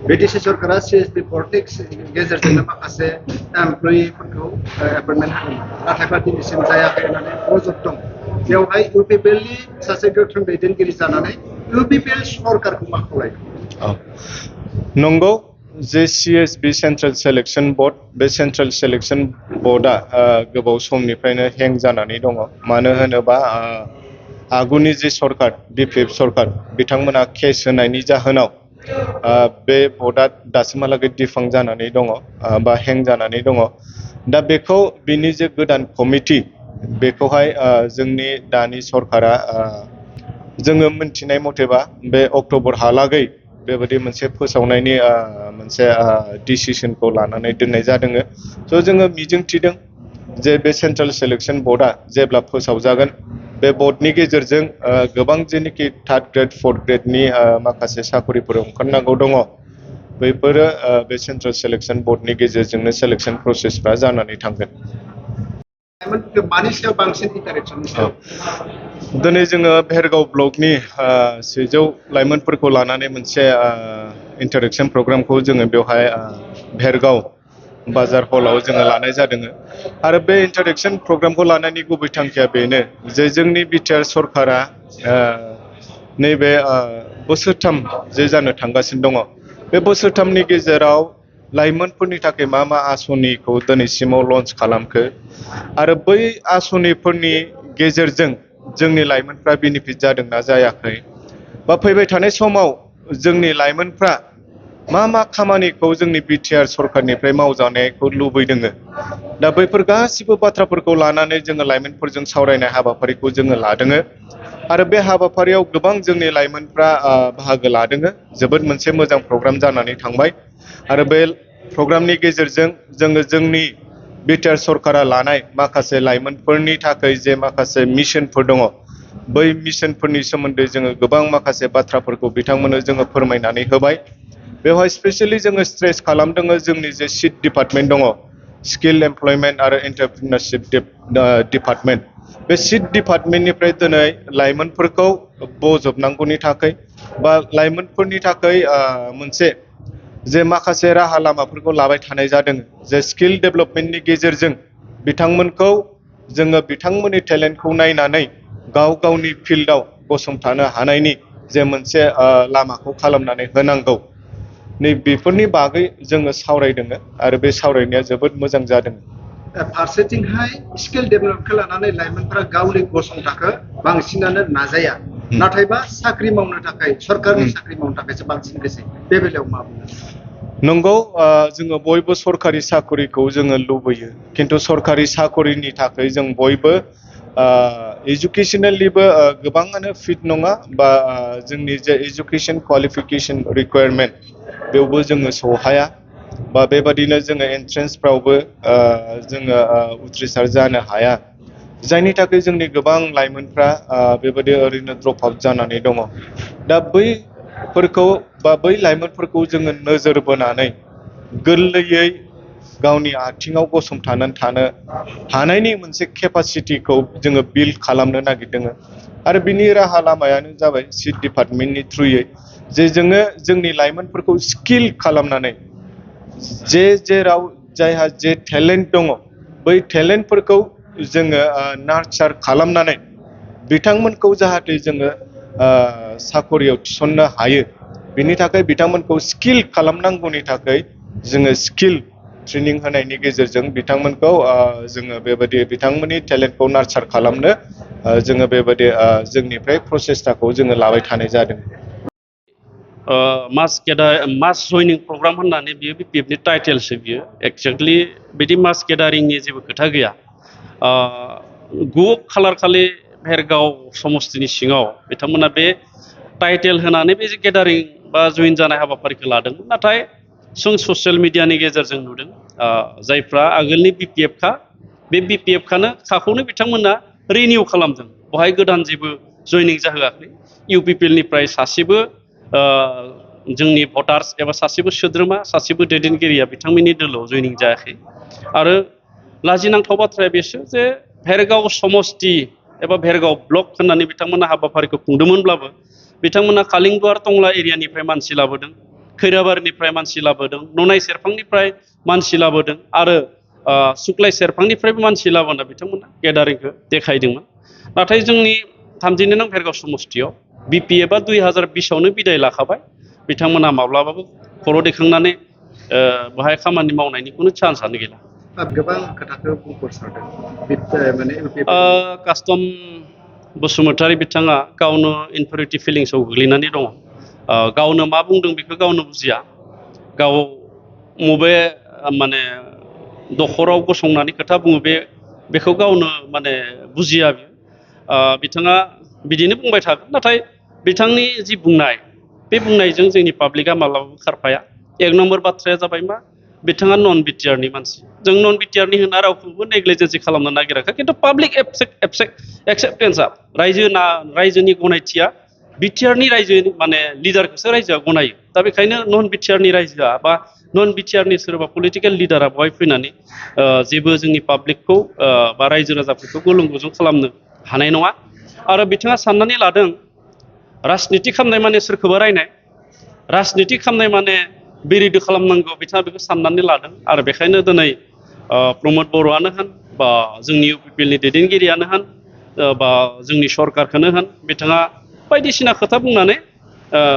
British सरकारा CSP politics गेजेरजोंनो माखासे एमप्लयिफोरखौ एपइन्टमेन्ट होदोंमोन नाथायबा दिनैसिम जायाखै होननानै अजद दं बेवहाय UPPLनि सासे गोख्रों दैदेनगिरि जानानै UPPL सरकारखौ मा खावलायदों? नंगौ जे CSB सेन्ट्रेल सेलेक्शन बोर्ड बे सेन्ट्रेल सेलेक्शन बोर्डआ गोबाव समनिफ्रायनो हें जानानै दङ मानो होनोबा आगुनि जे सरकार BPF सरकार बिथांमोना केस होनायनि जाहोनाव बे बोर्डआ दासिमहालागै डिफांक्ट जानानै दङ बा हें जानानै दङ दा बेखौ बिनि जे गोदान कमिटि बेखौहाय जोंनि दानि सरकारा जोङो मिन्थिनाय मथेबा बे अक्ट'बरहालागै बेबायदि मोनसे फोसावनायनि मोनसे डिसिजनखौ लानानै दोननाय जादों स' जोङो मिजिंथिदों जे बे सेन्ट्रेल सेलेक्शन बोर्डआ जेब्ला फोसावजागोन बे बोर्डनि गेजेरजों गोबां जेनोखि थार्ड ग्रेड फर्थ ग्रेडनि माखासे साख'रिफोर ओंखारनांगौ दङ बैफोरो बे सेन्ट्रेल सेलेक्शन बोर्डनि गेजेरजोंनो सेलेक्शन प्रसेसफ्रा जानानै थांगोन मानि सायाव बांसिन इन्टारेक्सन दिनै जोङो भेरगाव ब्लकनि 100 लाइमोनफोरखौ लानानै मोनसे इन्टारेक्शन प्रग्रामखौ जोङो बेवहाय भेरगाव बाजार हलाव जोङो लानाय जादों आरो बे इन्टारेक्शन प्रग्रामखौ लानायनि गुबै थांखिया बेनो जे जोंनि बिटिआर सरकारा नैबे बोसोरथाम जे जानो थांगासिनो दङ बे बोसोरथामनि गेजेराव लाइमोनफोरनि थाखाय मा मा आसनिखौ दिनैसिमाव लन्च खालामखो आरो बै आसनिफोरनि गेजेरजों जोंनि लाइमोनफ्रा बेनिफिट जादोंना जायाखै बा फैबाय थानाय समाव जोंनि लाइमोनफ्रा मा मा खामानिखौ जोंनि बिटिआर सरकारनिफ्राय मावजानायखौ लुबैदों दा बैफोर गासिबो बाथ्राफोरखौ लानानै जोङो लाइमोनफोरजों सावरायनाय हाबाफारिखौ जोङो लादों आरो बे हाबाफारियाव गोबां जोंनि लाइमोनफ्रा बाहागो लादों जोबोद मोनसे मोजां प्रग्राम जानानै थांबाय आरो बे प्रग्रामनि गेजेरजों जोङो जोंनि बिटिआर सरकारा लानाय माखासे लाइमोनफोरनि थाखाय जे माखासे मिशनफोर दङ बै मिशनफोरनि सोमोन्दै जोङो गोबां माखासे बाथ्राफोरखौ बिथांमोननो जोङो फोरमायनानै होबाय बेवहाय स्पेशली जोङो स्ट्रेस खालामदों जोंनि जे सिट डिपार्टमेन्ट दङ स्किल एमप्लयमेन्ट आरो एन्टारप्रिनारशिप डिपार्टमेन्ट बे सिट डिपार्टमेन्टनिफ्राय दिनै लाइमोनफोरखौ बजबनांगौनि थाखाय बा लाइमोनफोरनि थाखाय मोनसे जे माखासे राहा लामाफोरखौ लाबाय थानाय जादों जे स्किल डेभेलपमेन्टनि गेजेरजों बिथांमोनखौ जोङो बिथांमोननि टेलेन्टखौ नायनानै गाव गावनि फिल्डआव गसंथानो हानायनि जे मोनसे लामाखौ खालामनानै होनांगौ नै बेफोरनि बागै जोङो सावरायदों आरो बे सावरायनाया जोबोद मोजां जादों फारसेथिंहाय स्किल डेभेलपखौ लानानै लाइमोनफोरा गावनि गसंथाखौ बांसिनानो नाजाया नाथायबा साख्रि मावनो थाखाय सरकारनि साख्रि मावनो थाखायसो बांसिन गोसो बे बेलायाव मा बुङो नंगौ जोङो बयबो सरकारि साख्रिखौ जोङो लुबैयो खिन्थु सरकारि साख्रिनि थाखाय जों बयबो एजुकेशनेलिबो गोबाङानो फिट नङा बा जोंनि जे एजुकेशन क्वालिफिकेशन रिक्वायरमेन्ट बेवबो जोङो सहाया बा बेबादिनो जोङो एन्ट्रेन्सफ्रावबो जोङो उथ्रिसार जानो हाया जायनि थाखाय जोंनि गोबां लाइमोनफ्रा बेबायदि ओरैनो ड्रप आउट जानानै दङ दा बैफोरखौ बा बै लाइमोनफोरखौ जोङो नोजोर बोनानै गोरलैयै गावनि आथिङाव गसंथानानै थानो हानायनि मोनसे केपासिटिखौ जोङो बिल्ड खालामनो नागिरदों आरो बिनि राहा लामायानो जाबाय सिट डिपार्टमेन्टनि थ्रुयै जे जोङो जोंनि लाइमोनफोरखौ स्किल खालामनानै जे जेराव जायहा जे टेलेन्ट दङ बै टेलेन्टफोरखौ जोङो नार्चार खालामनानै बिथांमोनखौ जाहाथे जोङो साखरियाव थिसननो हायो बिनि थाखाय बिथांमोनखौ स्किल खालामनांगौनि थाखाय जोङो स्किल ट्रेनिं होनायनि गेजेरजों बिथांमोनखौ जोङो बेबायदि बिथांमोननि टेलेन्टखौ नार्चार खालामनो जोङो बेबायदि जोंनिफ्राय प्रसेसटाखौ जोङो लाबाय थानाय जादों मास जयनिं प्रग्राम होननानै बियो BPFनि टाइटेलसो बियो एक्जेक्टलि बिदि मास गेदारिंनि जेबो खोथा गैया 9 खालार खालि भेरगाव समस्तिनि सिङाव बिथांमोना बे टाइटेल होनानै बे गेदारिं बा जइन जानाय हाबाफारिखौ लादोंमोन नाथाय जों ससियेल मिडियानि गेजेरजों नुदों जायफ्रा आगोलनि BPF बे BPF खाखौनो बिथांमोना रिनिउ खालामदों बहाय गोदान जेबो जयनिं जाहोआखै UPPLनिफ्राय सासेबो जोंनि भटार्स एबा सासेबो सोद्रोमा सासेबो दैदेनगिरिया बिथांमोननि दोलोआव जयनिं जायाखै आरो लाजिनांथाव बाथ्राया बेसो जे भेरगाव समस्ति एबा भेरगाव ब्लक होननानै बिथांमोना हाबाफारिखौ खुंदोंमोनब्लाबो बिथांमोना कालिंगुवार टंला एरियानिफ्राय मानसि लाबोदों खैराबारिनिफ्राय मानसि लाबोदों, ननाय सेरफांनिफ्राय मानसि लाबोदों आरो सुक्लाय सेरफांनिफ्रायबो मानसि लाबोना बिथांमोना गेदारिंखौ देखायदोंमोन। नाथाय जोंनि 32 नं भेरगाव समस्तियाव बिपिए बा 2020आवनो बिदाय लाखाबाय। बिथांमोना माब्लाबाबो खर' दैखांनानै बेहाय खामानि मावनायनि खुनु चान्सआनो गैला। गोबां खोथाखौ बुंफोरसारदों माने कास्टम बसुमतारी बिथाङा गावनो इनफेरिटिभ फिलिंसआव गोग्लैनानै दङ। गावनो मा बुंदों बेखौ गावनो बुजिया। गाव मबे माने दखराव गसंनानै खोथा बुङो बेखौ गावनो माने बुजिया बियो। बिथाङा बिदिनो बुंबाय थागोन, नाथाय बिथांनि जि बुंनाय बे बुंनायजों जोंनि पाब्लिकआ माब्लाबाबो खारफाया। एक नम्बर बाथ्राया जाबाय मा, बिथाङा नन बिटिआरनि मानसि। जों नन बिटिआरनि होनना रावखौबो नेग्लिजेन्सि खालामनो नागिराखै, खिन्थु पाब्लिक एक्सेप्टेन्सआ रायजोनि गनायथिया बिटिआरनि रायजो माने लिडारखौसो रायजोआ गनायो। दा बेखायनो नन बिटिआरनि रायजोआ बा नन बिटिआरनि सोरबा पलिटिकेल लिडारा बेवहाय फैनानै जेबो जोंनि पाब्लिकखौ बा रायजो राजाफोरखौ गुलुं गुजुं खालामनो हानाय नङा। आरो बिथाङा साननानै लादों राजनिति खालामनाय माने सोरखौबा रायनाय, राजनिति खालामनाय माने बिरोधि खालामनांगौ, बिथाङा बेखौ साननानै लादों। आरो बेखायनो दिनै प्रमद बर'आनो होन बा जोंनि इउपिपिएलनि दैदेनगिरियानो होन बा जोंनि सरकारखौनो होन, बिथाङा बायदिसिना खोथा बुंनानै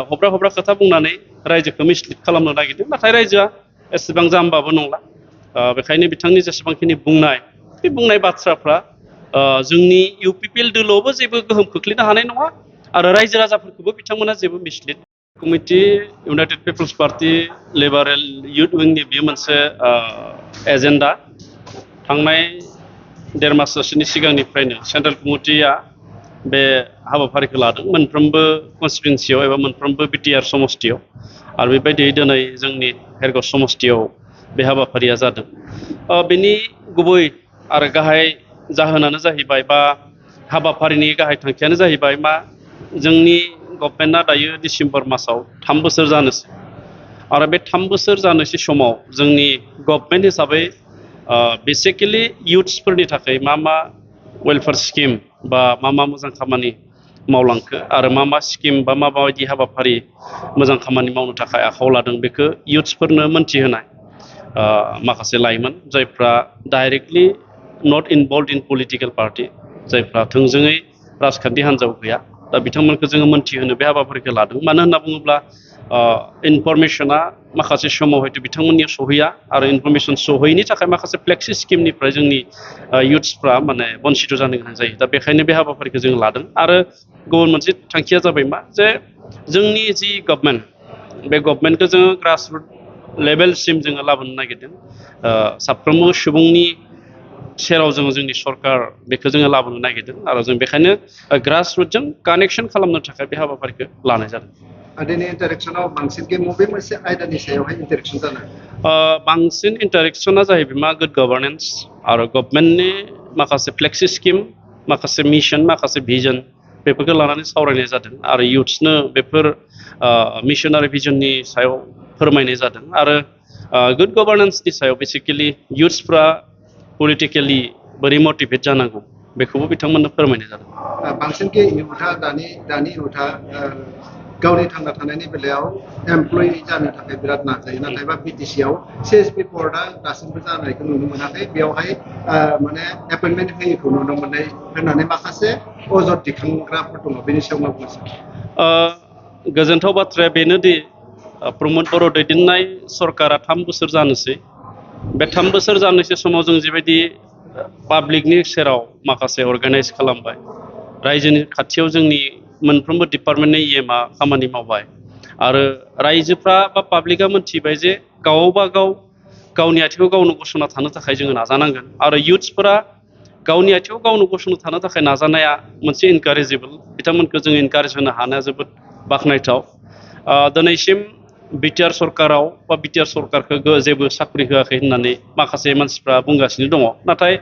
हब्रा खोथा बुंनानै रायजोखौ मिसलिड खालामनो नागिरदों। नाथाय रायजोआ एसेबां जाम्बाबो नंला। बेखायनो बिथांनि जेसेबांखिनि बुंनाय बे बुंनाय बाथ्राफ्रा जोंनि इउपिपिएल दोलोआवबो जेबो गोहोम खोख्लैनो हानाय नङा आरो रायजो राजाफोरखौबो बिथांमोना जेबो mislead. Committee united people's party liberal youth विंनि बेयो मोनसे एजेन्डा। थांनाय 1.5 माससोनि सिगांनिफ्रायनो सेन्ट्रेल कमिटिया बे हाबाफारिखौ लादों मोनफ्रोमबो कनस्टिटुवेन्सियाव एबा मोनफ्रोमबो बिटिआर समस्तियाव। आरो बेबायदियै दिनै जोंनि भेरगाव समस्तियाव बे हाबाफारिया जादों। बेनि गुबै आरो गाहाय जाहोनानो जाहैबाय बा हाबाफारिनि गाहाय थांखियानो जाहैबाय मा, जोंनि गभर्नमेन्टआ दायो डिसेम्बर मासाव 3 बोसोर जानोसै। आरो बे 3 बोसोर जानोसै समाव जोंनि गभर्नमेन्ट हिसाबै बेसिकेलि इयुथ्सफोरनि थाखाय मा वेलफेयार स्किम बा मा मोजां खामानि मावलांखो आरो मा स्किम बा माबायदि हाबाफारि मोजां खामानि मावनो थाखाय आखायाव लादों बेखौ इयुथ्सफोरनो मोनथिहोनाय माखासे लाइमोन जायफ्रा डाइरेक्टलि नट इनभल्भ इन पलिटिकेल पार्टी, जायफ्रा थोंजोङै राजखान्थि हान्जायाव गैया, दा बिथांमोनखौ जोङो मोनथिहोनो बे हाबाफारिखौ लादों। मानो होनना बुङोब्ला इनफरमेसना माखासे समाव हयथ' बिथांमोननियाव सहैया आरो इनफरमेसन सहैयैनि थाखाय माखासे फ्लेक्सि स्किमनिफ्राय जोंनि इयुथ्सफ्रा माने बन्सित जानो गोनां जायो। दा बेखायनो बे हाबाफारिखौ जों लादों। आरो गुबुन मोनसे थांखिया जाबाय मा, जे जोंनि जि गभर्नमेन्ट, बे गभर्नमेन्टखौ जोङो ग्रासरुट लेभेलसिम जोङो लाबोनो नागिरदों। साफ्रोमबो सुबुंनि सेराव जोंनि सरकार बेखौ जोङो लाबोनो नागिरदों आरो जों बेखायनो ग्रासरुटजों कानेक्सन खालामनो थाखाय बे हाबाफारिखौ लानाय जादों। दिनै इन्टारेक्सनाव बांसिन मबे मोनसे आयदानि सायावहाय इन्टारेक्सन जानाय? बांसिन इन्टारेक्सना जाहैबाय मा, गुड गभार्नेन्स आरो गभर्नमेन्टनि माखासे फ्लेक्सि स्किम, माखासे मिशन, माखासे भिजन, बेफोरखौ लानानै सावरायनाय जादों। आरो इयुथ्सनो बेफोर मिशन आरो भिजननि सायाव फोरमायनाय जादों। आरो गुड गभार्नेन्सनि सायाव बेसिकेलि इयुथ्सफ्रा पलिटिकेलि बोरै मटिभेट जानांगौ बेखौबो बिथांमोननो फोरमायनाय जादों। बांसिनखे इयुथा दानि इयुथा गावनि थांना थानायनि बेलायाव एमप्लयि जानो थाखाय बिराद नाजायो, नाथायबा बिटिसिआव सिएसपि पर्टआ दासिमबो जानायखौ नुनो मोनाखै। बेवहाय माने एपइन्टमेन्ट होयिखौ नुनो मोननाय होननानै माखासे अजद दिखांग्राफोर दङ। बेनि सायाव मा बुंनो सानो? गोजोनथाव बाथ्राया बेनोदि प्रमद बर' दैदेननाय सरकारा 3 बोसोर जानोसै। बे 3 बोसोर जानोसै समाव जों जिबायदि पाब्लिकनि सेराव माखासे अर्गानाइज खालामबाय, रायजोनि खाथियाव जोंनि मोनफ्रोमबो डिपार्टमेन्टनि इएमआ खामानि मावबाय आरो रायजोफ्रा बा पाब्लिकआ मोनथिबाय जे गावबा गाव गावनि आथिङाव गावनो गसंना थानो थाखाय जोङो नाजानांगोन। आरो इयुथ्सफोरा गावनि आथिङाव गावनो गसंना थानो थाखाय नाजानाया मोनसे इनकारेजेबल। बिथांमोनखौ जों इनकारेज होनो हानाया जोबोद बाख्नायथाव। दिनैसिम बिटिआर सरकाराव बा बिटिआर सरकारखौ जेबो साख्रि होआखै होननानै माखासे मानसिफ्रा बुंगासिनो दङ। नाथाय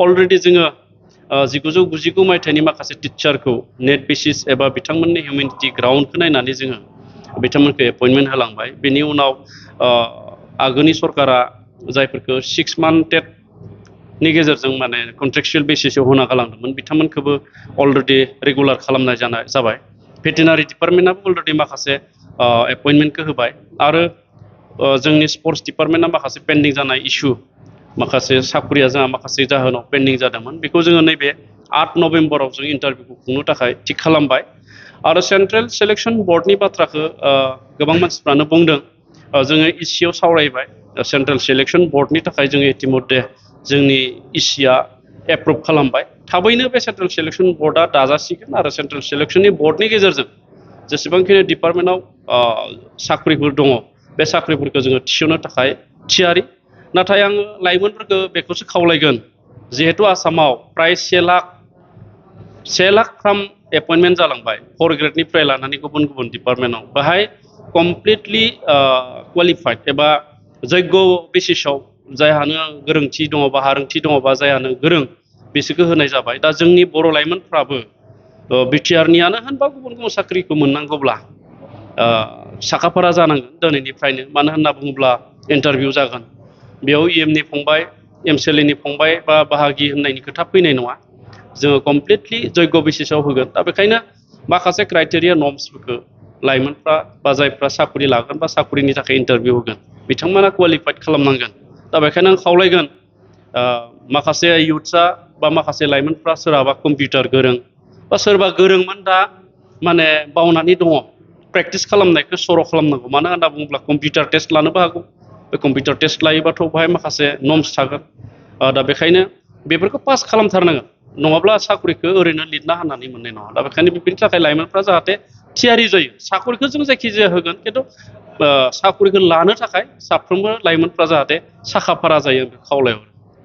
अलरेडि जोङो 1999 मायथाइनि माखासे टिचारखौ नेट बेसिस एबा बिथांमोननि हिउमेनिटि ग्राउन्डखौ नायनानै जोङो बिथांमोनखौ एपइन्टमेन्ट होलांबाय। बेनि उनाव आगोलनि सरकारा जायफोरखौ 6 मान्थ टेटनि गेजेरजों माने कन्ट्रेक्चुयेल बेसिसाव होना गालांदोंमोन, बिथांमोनखौबो अलरेडि रेगुलार खालामनाय जाबाय। भेटेनारि डिपार्टमेन्टआबो अलरेडि माखासे एपइन्टमेन्टखौ होबाय आरो जोंनि स्पर्ट्स डिपार्टमेन्टआ माखासे पेन्डिं जानाय इस्यु माखासे साख्रिया जोंहा माखासे जाहोनाव पेन्डिं जादोंमोन बेखौ जोङो नैबे 8 नभेम्बराव जों इन्टारभिउखौ खुंनो थाखाय थिग खालामबाय आरो सेन्ट्रेल सिलेक्सन बर्डनि बाथ्राखौ गोबां मानसिफ्रानो बुंदों जोङो इसिआव सावरायबाय सेन्ट्रेल सिलेक्सन बर्डनि थाखाय जोङो इतिमध्य जोंनि इसिआ एप्रुभ खालामबाय थाबैनो बे सेन्ट्रेल सिलेक्सन बर्डआ दाजासिगोन आरो सेन्ट्रेल सिलेक्सननि बर्डनि गेजेरजों जेसेबांखिनि डिपार्टमेन्टआव साख्रिफोर दङ बे साख्रिफोरखौ जोङो थिसननो थाखाय थियारि नाथाय आङो लाइमोनफोरखौ बेखौसो खावलायगोन जिहेतु आसामाव प्राय 1 लाख फ्राम एपइन्टमेन्ट जालांबाय 4 ग्रेडनिफ्राय लानानै गुबुन गुबुन डिपार्टमेन्टआव बेहाय कमप्लिटलि क्वालिफाइड एबा जग्य बेसिसाव जायहानो गोरोंथि दङ बा हारोंथि दङ बा जायहानो गोरों बिसोरखौ होनाय जाबाय दा जोंनि बर' लाइमोनफ्राबो बिटिआरनियानो होन बा गुबुन गुबुन साख्रिखौ मोननांगौब्ला साखाफारा जानांगोन दिनैनिफ्रायनो मानो होनना बुङोब्ला इन्टारभिउ जागोन बेयाव इएमनि फंबाय एमसिएलएनि फंबाय बा बाहागि होननायनि खोथा फैनाय नङा जोङो कमप्लिटलि जग्य बेसिसाव होगोन दा बेखायनो माखासे क्राइटेरिया नर्म्सफोरखौ लाइमोनफ्रा बा जायफ्रा साख्रि लागोन बा साख्रिनि थाखाय इन्टारभिउ होगोन बिथांमोना क्वालिफाइड खालामनांगोन दा बेखायनो आं खावलायगोन माखासे इयुथ्सआ बा माखासे लाइमोनफ्रा सोरहाबा कम्पिउटार गोरों बा सोरबा गोरोंमोन दा माने बावनानै दङ प्रेक्टिस खालामनायखौ सर' खालामनांगौ मानो होनना बुङोब्ला कम्पिउटार टेस्ट लानोबो हागौ बे कम्पिउटार टेस्ट लायोबाथ' बेहाय माखासे नर्म्स थागोन दा बेखायनो बेफोरखौ पास खालामथारनांगोन नङाब्ला साख्रिखौ ओरैनो लिरना होनानै मोननाय नङा दा बेखायनो बेनि थाखाय लाइमोनफ्रा जाहाथे थियारि जायो साख्रिखौ जों जायखिजाया होगोन खिन्थु साख्रिखौ लानो थाखाय साफ्रोमबो लाइमोनफ्रा जाहाथे साखाफारा जायो खावलायहरो